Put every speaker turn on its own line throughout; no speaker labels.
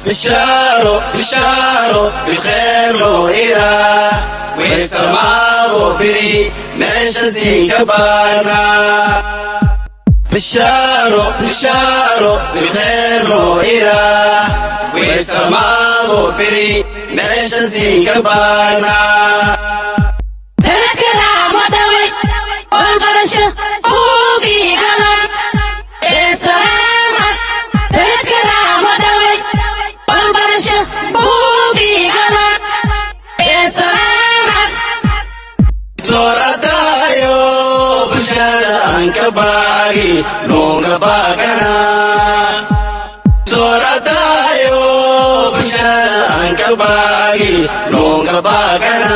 Bishaaro, bishaaro, bilkhayr loo iraa weysamaado biri meesha siinka baarnaa. Bishaaro, bishaaro, bilkhayr loo iraa weysamaado biri meesha siinka baarnaa. Dooratayo bulshada aan ka baagi nuunka baagana. Dooratayo bulshada aan ka baagi nuunka baagana.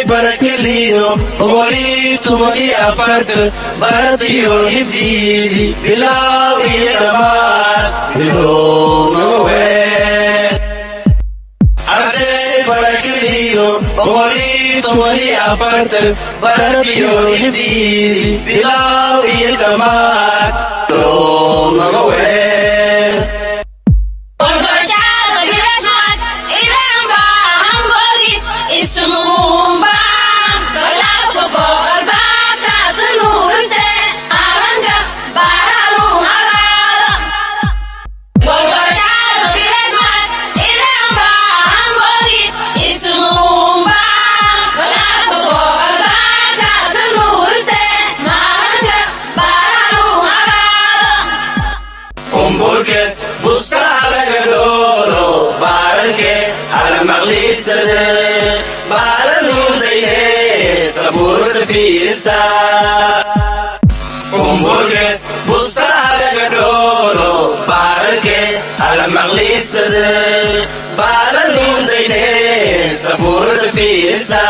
Barakeliyo 114 baratiyo hifdiidi bilaaw iyo dhammaan bilownowe. Arday barakeliyo 114 baratiyo hifdiidi bilaaw iyo dhammaan bilownowe. Umburkes bustaha laga dhooro baararke hala maqliisade baalanuundayne sabuurada fiirisa. Umburkes bustaha laga dhooro baararke hala maqliisade baalanuundayne sabuurada fiirisa.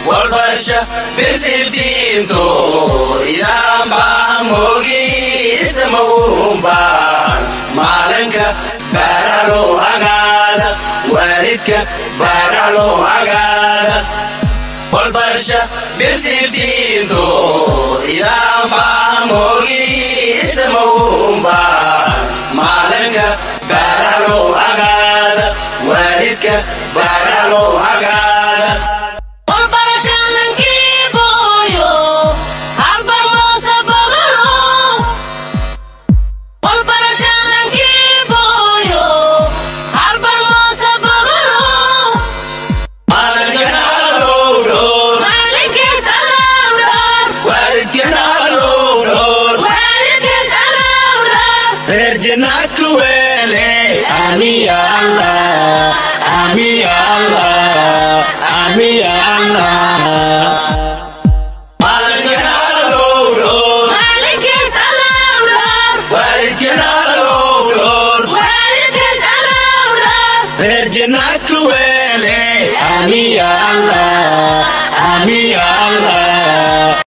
Walbarasha bisiftiinto idaanbaa moogi ismaumbaan maalinka baara loo hagaada waalidka baara loo hagaada. Walbarasha bisiftiinto idaanbaa moogi ismaumbaan maalinka baara loo hagaada waalidka baara loo hagaada. Reer jannaad ku weele aamiya Allah, aamiya Allah, aamiya Allah. Maalinkan allow dhoor, waalidkan allow dhoor. Reer jannaad ku weele aamiya Allah, aamiya Allah.